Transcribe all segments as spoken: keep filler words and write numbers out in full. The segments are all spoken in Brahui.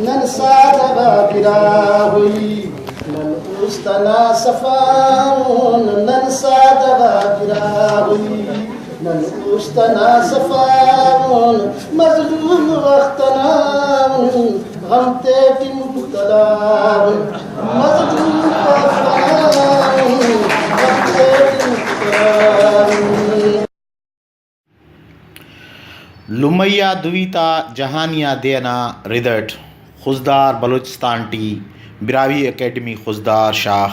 نن سادہ غا براہوئی، نن است انا صفا ان۔ نن سادہ غا براہوئی، نن است انا صفا ان۔ مظلوم وخت انا ان، غم تیٹی مبتلا ان۔ مظلوم وخت انا ان، غم تیٹی مبتلا ان۔ لمئی آ دوی تا جہانی آ دے ئنا رد ئٹ خضدار بلوچستان ٹی براہوئی اکیڈمی خضدار شاخ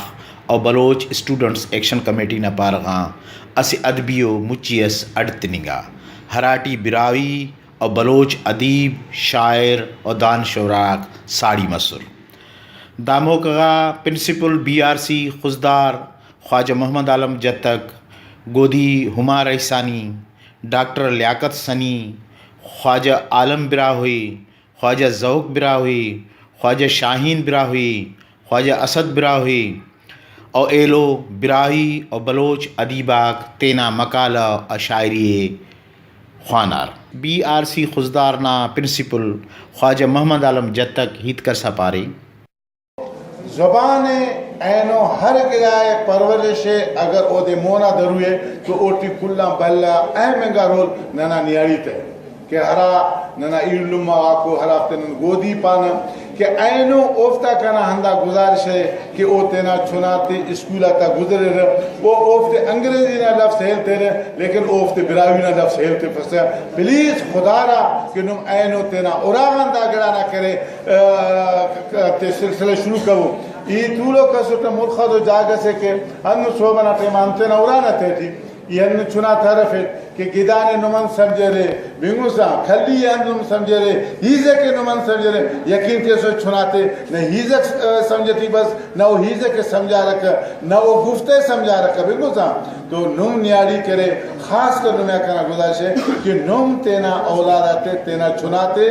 و بلوچ اسٹوڈنٹس ایکشن کمیٹی نا پارہ غان اسہ ادبی و مچی ئس اڈ تننگا، ہراٹی براہوئی و بلوچ ادیب، شاعر و دانشور آک ساڑی مسر۔ دا موقع غا principal B R C Khuzdar Khawaja Muhammad Alam Jatak, گودی ہما رئیسانی، ڈاکٹر لیاقت سنی، خواجہ عالم براہوئی، خواجہ ذوق براہوئی، خواجہ شاہین براہوئی، خواجہ اسد براہوئی و ایلو براہوئی و بلوچ ادیب آک تینا مقالہ و شاعری ءِ خوانار۔ بی آر سی خضدار نا پرنسپل خواجہ محمد عالم جتک ہیت کرسا پارے۔ زبان ءِ اینو ہر گڑا ءِ پرورش ءِ اگر اودے مون آ دروئے تو اوٹی کل آن بھلا اہم انگا رول ننا نیاڑی تے کہ ہرا ننا ایڑ لمہ غاکو ہرافتے نن گودی پانہ کہ اینو اوفتا کنا ہندا گزارش ءِ کہ او تینا چناتے اسکول آتا گزریرہ، او اوفتے انگریزی نا لفظ ہیل تیرہ لیکن اوفتے براہوئی نا لفظ ہیل تفسہ۔ پلیز خدارا کہ نم اینو تینا اراغان دا گڑا نا کرے آ، تے سلسلہ شروع کبو۔ ای تولوک اسٹ ملخدو جاگہ سے کہ ہندن صوب ئنا ٹائم آ ہم تینا اُرا نا تہٹی ای ہندن چنا ترفیٹ کہ گدانے نم انت سمجھرے، بنگسا کھلی ءِ ہندن نم سمجھرے، ہیزک ءِ نم انت سمجھرے، یقین کیسو چناتے نہ ہیزک، آ، سمجھ ٹی بس، نہ او ہیزک ءِ سمجھارکہ، نہ او گفت ءِ سمجھارکہ، بنگسا۔ تو نم نیاڑی کرے، خاص کر نمے آ کنا گزارش ءِ کہ نم تینا اولاد آتے، تینا چناتے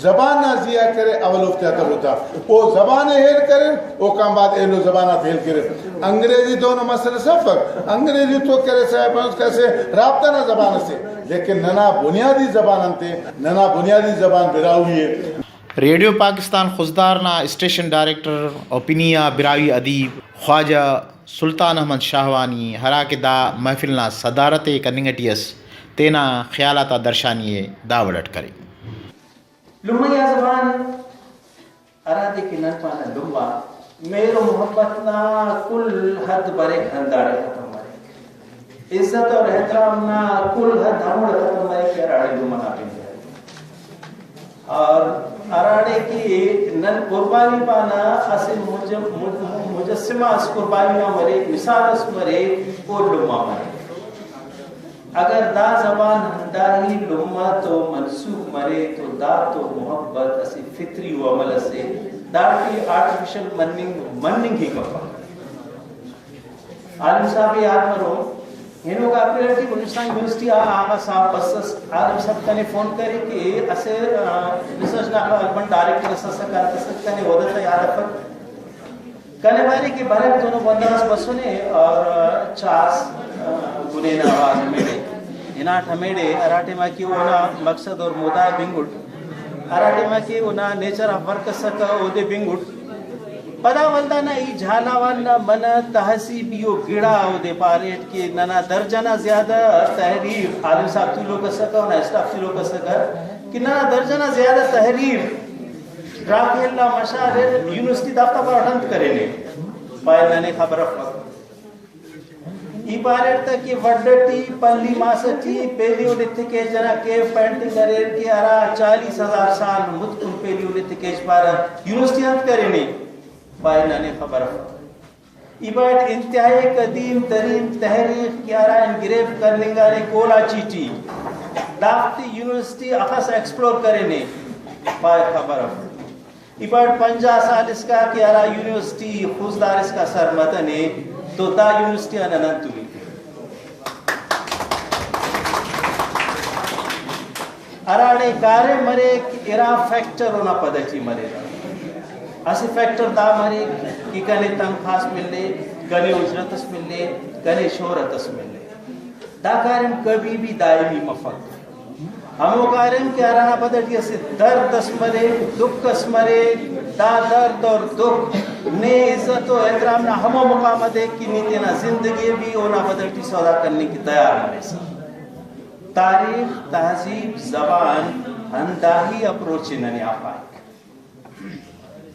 زبان نا زیہا کرے، اول اوفتے آ تبو تا۔ او زبان ءِ ہیل کریر، اوکان بعد ایلو زبان آتے ہیل کریر۔ انگریزی تو نو مسئلہ سفک، انگریزی تو کرے صاحب کسے رابطہ نا زبان اسے، لیکن ننا بنیادی زبان انتے؟ ننا بنیادی زبان براہوئی ءِ۔ ریڈیو پاکستان خضدار نا اسٹیشن ڈائریکٹر و پنی آ براہوئی ادیب خواجہ سلطان احمد شاہوانی، ہرا کہ دا محفل نا صدارت ءِ کننگ ٹی ئس، تینا خیال آتا درشانی ءِ دا وڑ اٹ کرے۔ لمہ آ زبان ہرادے کہ نن پانہ لمہ، مہر و محبت نا کل حد بریک ہنداڑے ختم مریک، عزت اور احترام نا کل حد ہموڑے ختم مریک کہ ہراڑے لمہ نا پن مریک۔ اور ہراڑے کہ نن قربانی پانہ، اسہ مج-، مج-، مجسمہ اس قربانی نا مریک، مثال اس مریک، او لمہ مریک۔ اگر دا زبان ہندا ہی لمہ تو منسوب مرے تو دا تو محبت اسہ فطری و عمل اسے، داٹی آرٹیفیشل مننگ، مننگ ہی کپک۔ عالم صاحب ءِ یات مرو، ہنوکا اپریل ٹی بلوچستان یونیورسٹی آ آغا صاحب بسس، عالم صاحب کنے فون کرے کہ اسہ، آ، ریسرچ ڈپارٹمنٹ ڈائریکٹر اس ئسک، کنے عہدہ تا یاد افک۔ کنے پارے کہ بریک دونو بندغ اس بسنے اور، آ، چاس، آ، گنے نا آواز ہمیڑے ہناٹ ہمیڑے ہرا ٹائما کہ اونا مقصد اور مدعا بنگٹ، ہرا ٹائما کہ اونا نیچر آف ورک اسکہ اودے بنگٹ۔ پدا ولدانا ای جھالاوان نا منہ تہذیبی و گڑا اودے پاریٹ کہ ننا درجہ نا زیادہ تحریر، عالم صاحب تولوک اسکہ، اونا اسٹاف تولوک اسکہ کہ ننا درجہ نا زیادہ تحریر ڈراکیل نا مشارٹ یونیورسٹی دافتا پاروٹ انت کرینے؟ پائے ننے خبر افک۔ ای پاریٹ تہ کہ وڈھ ٹی پلی ماسہ ٹی پیلیو لتھک ایج انا کیو پینٹنگ اریر کہ ہرا چالیس ہزار سال متکن پیلیو لتھک ایج پارہ، یونیورسٹی انت کرینے؟ پائے ننے خبر اف۔ ای پاریٹ انتہائی قدیم ترین تحریک کہ ہرا ان گریفٹ کننگانے کولاچی ٹی، دافتے یونیورسٹی اخس ایکسپلور کرینے؟ پائے خبر اف۔ ای پاریٹ پنجاہ سال اسکا کہ ہرا یونیورسٹی خضدار اسکا سر متنے تو دا یونیورسٹی آ نن انت امیت؟ ہراڑے کاریم مریک، ارا فیکٹر اونا پد اٹی مریرہ۔ اسہ فیکٹر دا مریک کہ کنے تنخواہ اس ملے، کنے اجرت اس ملے، کنے شہرت اس ملے۔ دا کاریم کبھی بھی دائمی مفک۔ ہمو کاریم کہ ہرانا پد ٹی اسہ درد اس مریک، دکھ اس مریک، دا درد اور دکھ نے عزت و احترام نا ہمو مقام آ دیک کہ نی تینا زندگی ء بھی اونا پد ٹی سودا کننگ کہ تیار مریسہ۔ تاریخ، تہذیب، زبان ہنداہی اپروچ ء ننے آ پائک۔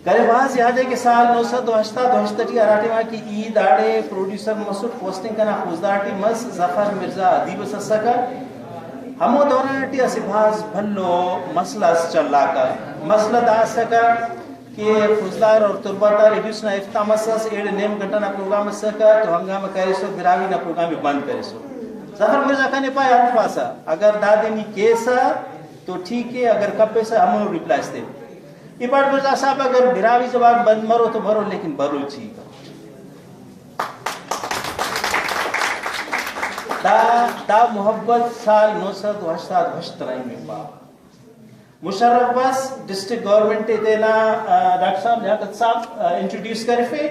کنے بھاز یاد ء کہ سال نو سد و ہشتاد و ہشت ٹی ہرا ٹائما کہ ای داڑے پروڈیوسر مسٹ، پوسٹنگ کنا خضدار ٹی مس، ظفر مرزا ادیب اس اسکہ۔ ہمو دوران ٹی اسہ بھاز بھلو مسئلہ اس چلاکہ۔ مسئلہ دا اسکہ کہ خضدار اور تربت آ ریڈیوس نا افتتاح مسس، ایڑے نیم گھنٹہ نا پروگرام اسکہ تو ہنگامہ کریسو، براہوئی نا پروگرام ء بند کریسو۔ ظفر مرزا کنے پائے انت پاسہ، اگر دادے نی کیسہ تو ٹھیک ء، اگر کپیسہ ہمونو ریپلائے اس تیو۔ ای پاٹ مرزا صاحب اگر براہوئی زبان بند مرو تو مرو، لیکن بلوچی برو۔ دا، دا محبت سال نو سد و ہشتاد و ہشت نا ہننگ پا۔ مشرف بس ڈسٹرکٹ گورنمنٹ ء تینا، آ، ڈاکٹر صاحب لیاقت صاحب، آ، انٹروڈیوس کرفے۔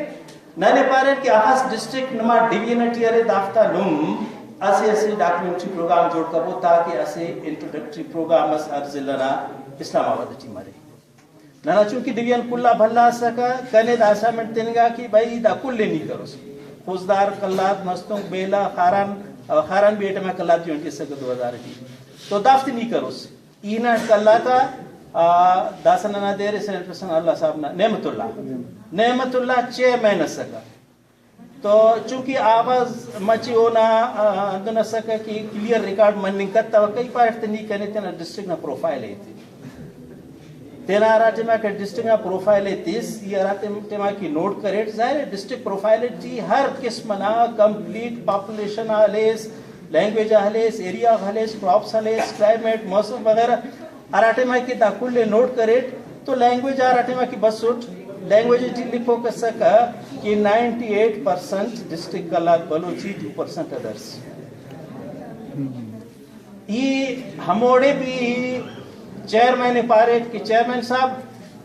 ننے پاریر کہ اخس ڈسٹرکٹ نما ڈویژن ٹی ارے، دافتا نم اسہ اسہ ڈاکومنٹری پروگرام جوڑ کبو تاکہ اسہ انٹروڈکٹری پروگرام اس ہر ضلع نا اسلام آباد ٹی مرے۔ ننا چونکہ ڈویژن کل آ بھلا اسکہ، کنے دا اسائنمنٹ تننگا کہ بھئی دا کل ء نی کروس۔ خضدار، قلات، مستونگ، بیلہ، خاران، خاران بھی ایٹم آ قلات جوائن کیسکہ دو ہزار ٹی، تو دافتے نی کروس۔ ای ہناٹ قلات آ، آ، داسہ ننا دیر اسے پرسن اللہ صاحب نا، نعمت اللہ، نعمت اللہ چیئرمین اسکہ۔ تو چونکہ آواز مچے اونا، آ، ہندن اسکہ کہ کلیئر ریکارڈ مننگ کتوکہ، ای پاریٹ تہ نی کنے تینا ڈسٹرکٹ نا پروفائل ء ایتے۔ تینا ہرا ٹائما کہ ڈسٹرکٹ نا پروفائل ء تس، ای ہرا ٹائم-، ٹائما کہ نوٹ کریٹ، ظاہر ہے ڈسٹرکٹ پروفائل ٹی ہر قسم نا کمپلیٹ پاپولیشن آ ہلیس، لینگویج آ ہلیس، ایریا آ ہلیس، کراپس ہلیس، کلائمیٹ، موسم وغیرہ، ہرا ٹائما کہ دا کل ء نوٹ کریٹ تو لینگویج آ ہرا ٹائما کہ بسٹ، لینگویج ٹی لکھوک اسکہ کہ ninety eight percent district Kalat Balochi, two percent others. ای ہموڑے بھی چیئرمین ء پاریٹ کہ چیئرمین صاحب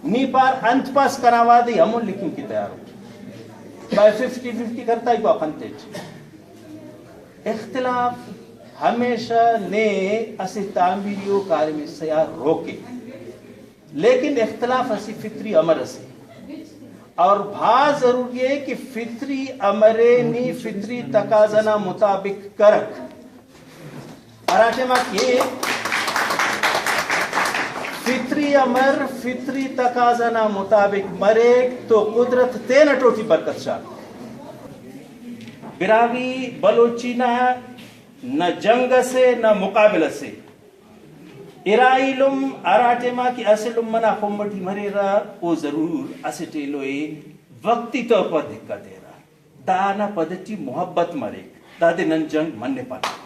نی پار انت پاس کنا وعدے ہمون لکھنگ کہ تیار ء۔ بھائی ففٹی ففٹی کرتا ہی پاپ انتیٹ۔ اختلاف ہمیشہ نے اسہ تعمیری و کاریم سے آ روکے، لیکن اختلاف اسہ فطری امر اسے اور بھاز ضروری ہے کہ فطری امر ء نی فطری تقاضا نا مطابق کرک۔ ہرا ٹائما کہ فطری امر فطری تقاضا نا مطابق مریک تو قدرت تینٹ اوٹی برکت شاغک۔ براہوئی بلوچی نا نہ جنگ اسے نہ مقابلہ سے۔ ارا ایلم ہرا ٹائما کہ اسہ لمہ نا خم ٹی مریرہ، او ضرور اسٹ ایلو ء وقتی طور پر دقت ایرہ۔ دانا پد ٹی محبت مریک، دادے نن جنگ منپنہ۔